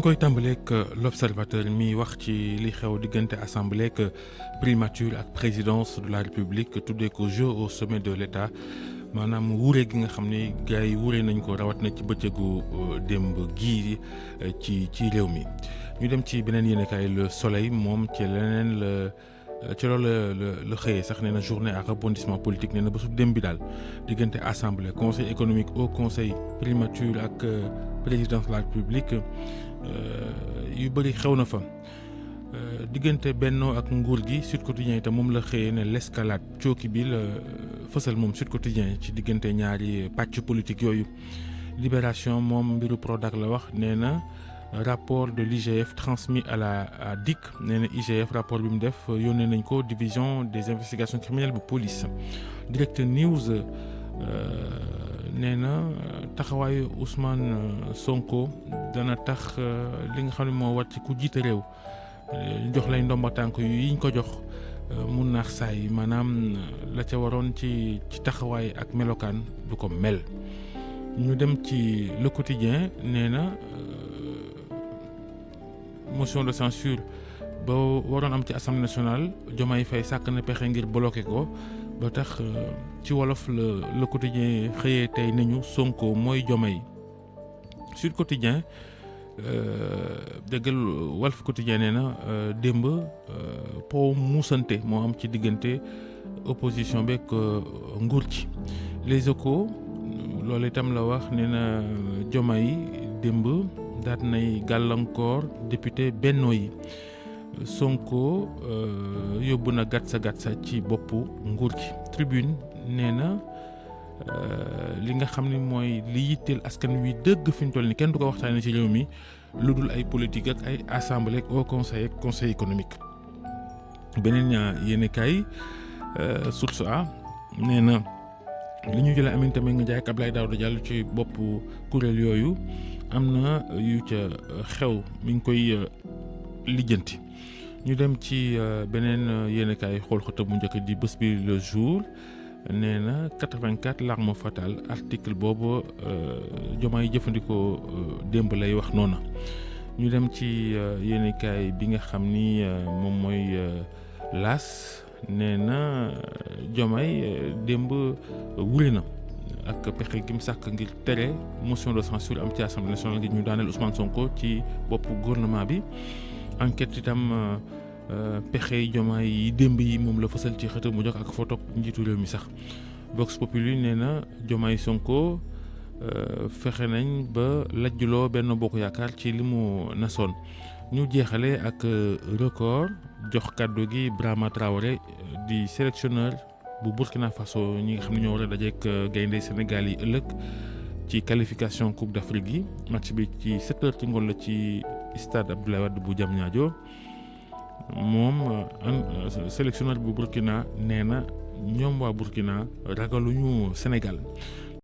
koy tàmbaleeg l'observateur mi wax ci li xew diggante assemblée ak primature ak présidence de la république tuddee ko jeu au sommet de l'état maanaam wuure gi nga xam ne gars yi wuure nañ ko rawat na ci bëccëgu démb gii ci réew mi. ñu dem ci beneen yéenekaay Le Soleil moom ci leneen ci loolu la xëyee sax nee na journée à rebondissement politique nee na ba su démb bi daal diggante assemblée conseil économique au conseil primature ak présidence de la république yu bëri xew na fa diggante Benno ak nguur gi Sud Quotidien itam moom la xëyee ne l'escalade cooki bi la fësal moom Sud Quotidien ci diggante ñaari pàcc politique yooyu. Libération moom mbiru Prodac la wax nee na rapport de l'IGF transmis à DIC nee na IGF rapport bi mu def yónnee nañ ko division des investigations criminelles bu police. Direct News nee na taxawaayu Ousmane Sonko dana tax li nga xam ne moo war ci ku jiite réew jox lay ndomba tànk yiñ ko jox mun naax saay maanaam la ca waroon ci taxawaay ak melokaan du ko mel. ñu dem ci Le Quotidien nee na motion de censure ba waroon am ci Assemblée nationale Diomaye Faye sàkk na pexe ngir bloqué ko ba tax ci wolof Le Quotidien xëyee tey nañu Sonko mooy Diomaye. Sud Quotidien dëggal Walf Quotidien nee na démb po muusante moo am ci diggante opposition beeg nguur ci. Les Échos loolu itam la wax nee na Diomaye démb daat nay gàllankoor député Benno yi Sonko yóbbu na gatsa ci boppu nguur gi. Tribune nee na li nga xam ne mooy li yitteel askan wi dëgg fi ñu toll ni kenn du ko waxtaanee ci réew mi lu dul ay politique ak ay assemblée au conseil ak conseil économique. beneen yéenekaay Source A nee na li ñu jëlee Aminata Mbengue Ndiaye ak Abdoulaye Daouda Diallo ci boppu kuréel yooyu am na yu ca xew mi ngi koy lijjanti. ñu dem ci beneen yéenekaay xool xëtam bu njëkk di Bës Bi Le Jour nee na 84 l'arme fatale article boobu Diomaye jëfandikoo démb lay wax noonu. ñu dem ci yéenekaay bi nga xam ni moom mooy L'As nee na Diomaye démb wuri na ak pexe gi mu sàkk ngir tere motion de censure am ci Assemblée nationale ngir ñu daaneel Ousmane Sonko ci boppu gouvernement bi. Enquête itam pexe Diomaye yi démb yi moom la fësal ci xëtam mu jox ak photo njiitu réew mi sax. Vox Populi nee na Diomaye Sonko fexe nañ ba lajjuloo Benno Bokk Yaakaar ci li mu nasoon. ñu jeexale ak Record jox kàddu gi Brahima Traoré di sélectionneur bu Burkina Faso ñi nga xam ne ñoo war a dajeek gaynde Sénégal yi ëllëg ci qualification Coupe d'Afrique yi match bi ci 7h ci ngoon la ci stade Abdoulaye Wade bu Diamniadio moom sélectionneur bu Burkina nee na ñoom waa Burkina ragaluñu Sénégal